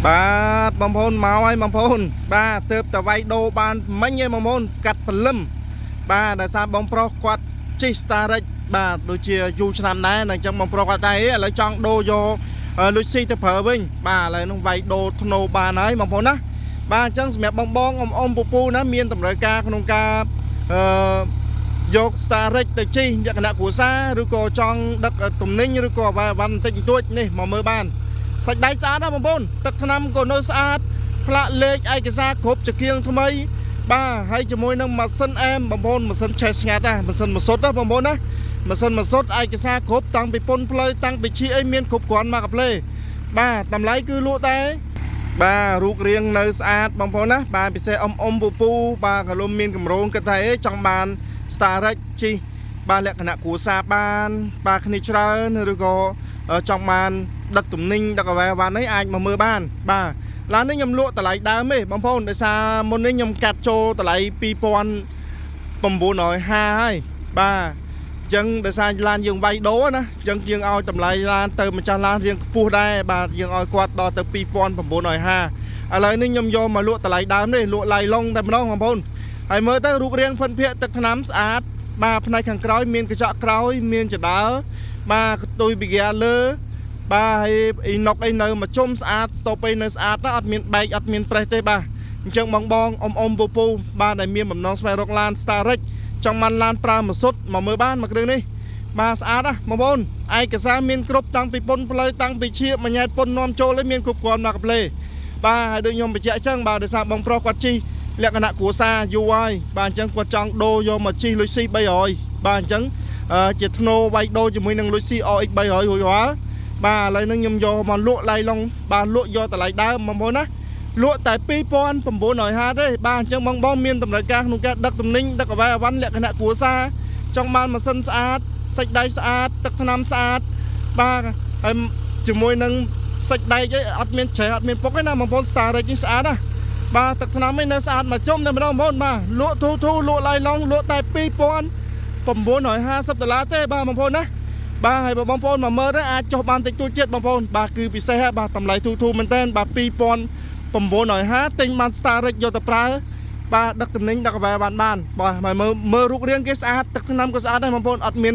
បាទបងប្អូនមកហើយបងប្អូនបាទទៅតវាយដូរបានមិញឯងបងប្អូនកាត់ព្រលឹមបាទដោយសារបងប្រុសគាត់ជិះ Starex បាទដូចជាយូរឆ្នាំដែរនៅអញ្ចឹងបងប្រុសគាត់តែឥឡូវចង់ដូរយកលុយស៊ីទៅប្រើវិញបាទឥឡូវនោះវាយដូរធ្នូបានហើយបងប្អូនណាបាទអញ្ចឹងសម្រាប់បងបងអ៊ំអ៊ំពូពូណាមានតម្រូវការក្នុងការអឺយក Starex ទៅជិះលក្ខណៈគ្រួសារឬក៏ចង់ដឹកទំនិញឬក៏អវ៉ាវ៉ាន់បន្តិចបន្តួចនេះមកមើលបាន សាច់ដៃស្អាតណាស់បងប្អូនទឹកថ្នាំក៏នៅស្អាតផ្លាកលេខឯកសារគ្រប់ចកៀងថ្មីបាទហើយជាមួយនឹងម៉ាស៊ីនអែមបងប្អូនម៉ាស៊ីនឆេះស្ងាត់ណាម៉ាស៊ីនម៉ាសុតណាបងប្អូនណាម៉ាស៊ីនម៉ាសុតឯកសារគ្រប់តាំងពីពុនផ្លូវតាំងពីឈីអីមានគ្រប់គ្រាន់មកកាផ្លេបាទតម្លៃគឺលក់តែបាទរូបរាងនៅស្អាតបងប្អូនណាបាទពិសេសអ៊ំអ៊ំពូពូបាទក៏លំមានកម្រងគិតថាអេចង់បាន Starex ជិះបាទលក្ខណៈគ្រួសារបានបាទគ្នាច្រើនឬក៏ចង់បានដឹកទំនិញដឹកអ្វីវ៉ាន់អីអាចមកមើលបានបាទឡាននេះខ្ញុំលក់តម្លៃដើមទេបងប្អូនដោយសារមុននេះខ្ញុំកាត់ចូលតម្លៃ2950ហើយបាទអញ្ចឹងដោយសារឡានយើងវាយដូរណាអញ្ចឹងយើងឲ្យតម្លៃឡានទៅម្ចាស់ឡានរៀងខ្ពស់ដែរបាទយើងឲ្យគាត់ដល់ទៅ2950ឥឡូវនេះខ្ញុំយកមកលក់តម្លៃដើមនេះលក់ឡៃឡុងតែម្ដងបងប្អូនហើយមើលទៅរូបរាងផិនភាកទឹកថ្នាំស្អាតបាទផ្នែកខាងក្រោយមានកញ្ចក់ក្រោយមានចដើបាទកតុយប៊ីហ្គាលើបាទហើយអ៊ីណុកអីនៅមួយជុំស្អាតស្តុបអីនៅស្អាតណាស់អត់មានបែកអត់មានប្រេះទេបាទអញ្ចឹងបងបងអ៊ំអ៊ំពូពូបាទដែលមានបំណងស្វែងរកឡាន Starex ចង់បានឡានប្រើម៉ាស៊ុតមកមើលបានមួយគ្រឿងនេះបាទស្អាតណាស់បងប្អូនឯកសារមានគ្រប់តាំងពីពុនផ្លូវតាំងពីឈៀកមួយញ៉ែតពុននាំចូលឯមានគ្រប់គ្រាន់មកកាផ្លេបាទហើយដូចខ្ញុំបញ្ជាក់អញ្ចឹងបាទដោយសារបងប្រុសគាត់ជិះលក្ខណៈគ្រួសារយូរហើយបាទអញ្ចឹងគាត់ចង់ដូរយកមកជិះលុយស៊ី300បាទអញ្ចឹងជាធ្នូវាយដូរជាមួយនឹងលុយស៊ី RX 300រួចរាល់បាទឥឡូវនេះខ្ញុំយកមកលក់ឡៃឡុងបាទលក់យកតម្លៃដើមបងប្អូនណាលក់តែ2950ទេបាទអញ្ចឹងបងបងមានតម្រូវការក្នុងការដឹកទំនិញដឹកអវ៉ៃអវ៉ាន់លក្ខណៈគ្រួសារចង់បានម៉ាស៊ីនស្អាតសាច់ដៃស្អាតទឹកថ្នាំស្អាតបាទហើយជាមួយនឹងសាច់ដែកឯងអត់មានច្រេះអត់មានពុកទេណាបងប្អូន Starex នេះស្អាតណាបាទទឹកថ្នាំឯងនៅស្អាតមកជុំតែម្ដងបងប្អូនបាទលក់ធូធូលក់ឡៃឡុងលក់តែ2950ដុល្លារទេបាទបងប្អូនណាបាទហើយបើបងប្អូនមកមើលទៅអាចចុះបានតិចតួចទៀតបងប្អូនបាទគឺពិសេសហើយបាទតម្លៃធូធូមែនតើបាទ2950ទិញបាន Starex យកទៅប្រើបាទដឹកទំនិញដឹកអ្វីបានបានបាទមកមើលមើលរូបរាងគេស្អាតទឹកថ្នាំក៏ស្អាតដែរបងប្អូនអត់មាន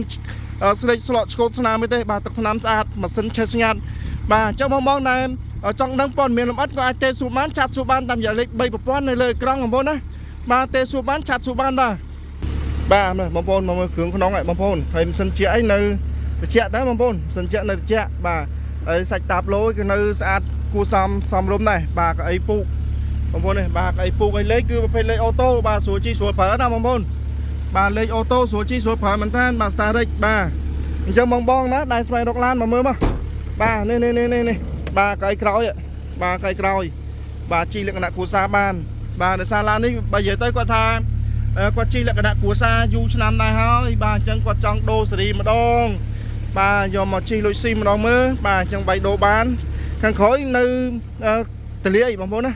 ស្លេកស្លក់ឆ្កូតស្នាមទេបាទទឹកថ្នាំស្អាតម៉ាស៊ីនឆេះស្ងាត់បាទអញ្ចឹងបងបងដែលចង់ដឹងព័ត៌មានលម្អិតក៏អាចទេសួរបាន chat សួរបានតាមរយៈលេខ3ប្រព័ន្ធនៅលើអេក្រង់បងប្អូនណាបាទទេសួរបាន chat សួរបានបាទបាទបងប្អូនមកមើលគ្រឿងក្នុងហើយបងប្អូនហើយម៉ាស៊ីនជាអីនៅត្រជាក់ដែរបងប្អូនម៉ាស៊ីនជានៅត្រជាក់បាទហើយសាច់តាប់ឡូគឺនៅស្អាតគួរសមសមរម្យដែរបាទកៅអីពូកបងប្អូននេះបាទកៅអីពូកអីលេខគឺប្រភេទលេខអូតូបាទស្រួលជិះស្រួលប្រើណាបងប្អូនបាទលេខអូតូស្រួលជិះស្រួលប្រើមែនតើបាទ Starex បាទអញ្ចឹងបងបងណាដែលស្វែងរកឡានមកមើលមកបាទនេះនេះនេះនេះបាទកៅអីក្រោយបាទកៅអីក្រោយបាទជិះលក្ខណៈគ្រួសារបានបាទដោយសារឡាននេះបើនិយាយទៅគាត់ថាគាត់ជិះលក្ខណៈគ្រួសារយូរឆ្នាំដែរហើយបាទអញ្ចឹងគាត់ចង់ដូរសេរីម្ដងបាទយកមកជិះលុយស៊ីម្ដងមើលបាទអញ្ចឹងបីដូរបានខាងក្រោយនៅតលាយបងប្អូនណា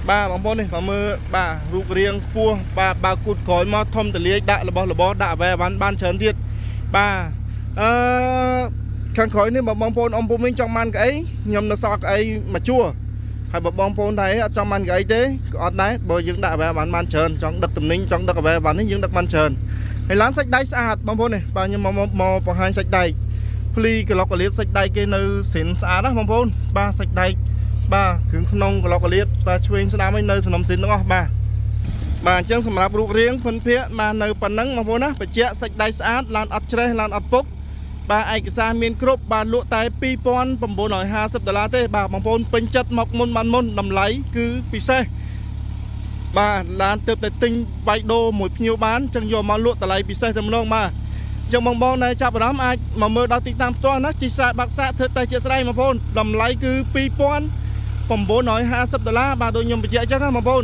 បាទបងប្អូននេះមកមើលបាទរូបរាងខ្ពស់បាទបើគូតក្រោយមកធំតលាយដាក់របស់របរដាក់អ្វីអវ៉ាន់បានច្រើនទៀតបាទអឺខាងក្រោយនេះបើបងប្អូនអ៊ំពុំវិញចង់បានកៅអីខ្ញុំនៅសល់កៅអីមួយជួរហើយបើបងប្អូនដែរអត់ចង់បានកៅអីទេក៏អត់ដែរបើយើងដាក់អ្វីបានបានច្រើនចង់ដឹកទំនិញចង់ដឹកអ្វីបាននេះយើងដឹកបានច្រើនហើយឡានសាច់ដៃស្អាតបងប្អូននេះបាទខ្ញុំមកមកបង្ហាញសាច់ដៃភ្លីក្លុកកលៀតសាច់ដៃគេនៅសិនស្អាតណាបងប្អូនបាទសាច់ដៃបាទគ្រឿងក្នុងក្លុកកលៀតបាទឆ្វេងស្ដាំឯនៅសំណុំសិនទាំងអស់បាទបាទអញ្ចឹងសម្រាប់រូបរាងភិនភាកបាទនៅប៉ុណ្ណឹងបងប្អូនណាបញ្ជាក់សាច់ដៃស្អាតឡានអត់ច្រេះឡានអត់ពុកបាទឯកសារមានគ្រប់បាទលក់តែ2950ដុល្លារទេបាទបងប្អូនពេញចិត្តមកមុនបានមុនតម្លៃគឺពិសេសបាទឡានទើបតែទិញវាយដូរមួយភ្ញៀវបានអញ្ចឹងយកមកលក់តម្លៃពិសេសតែម្ដងបាទអញ្ចឹងបងបងដែលចាប់អារម្មណ៍អាចមកមើលដល់ទីតាំងផ្ទាល់ណាជិះសាបាក់សាកធ្វើតែជាស្ដែងបងប្អូនតម្លៃគឺ2950ដុល្លារបាទដូចខ្ញុំបញ្ជាក់អញ្ចឹងណាបងប្អូន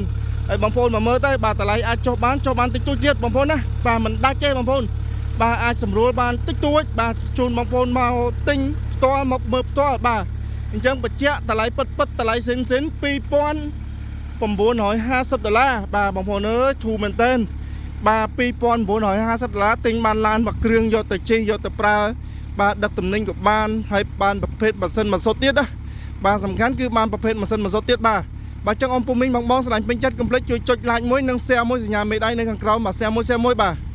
ហើយបងប្អូនមកមើលទៅបាទតម្លៃអាចចុះបានចុះបានតិចតួចទៀតបងប្អូនណាបាទមិនដាច់ទេបងប្អូនបាទអាចសម្រួលបានតិចតួចបាទជូនបងប្អូនមកទិញផ្ទាល់មកមើលផ្ទាល់បាទអញ្ចឹងបញ្ជាក់តម្លៃពិតពិតតម្លៃសិនសិន2950ដុល្លារបាទបងប្អូនអើយធូរមែនតើបាទ2950ដុល្លារទិញបានឡានមួយគ្រឿងយកទៅជិះយកទៅប្រើបាទដឹកទំនិញក៏បានហើយបានប្រភេទម៉ាស៊ីនម៉ាសុតទៀតណា បាទសំខាន់គឺបានប្រភេទម៉ាស៊ីនម៉ាស៊ូតទៀតបាទបាទចឹងអ៊ំពូមីងបងបងស្ដាញ់ពេញចិត្តកុំភ្លេចជួយចុច like មួយនិង share មួយសញ្ញាមេដៃនៅខាងក្រោមបាទ share មួយ share មួយបាទ។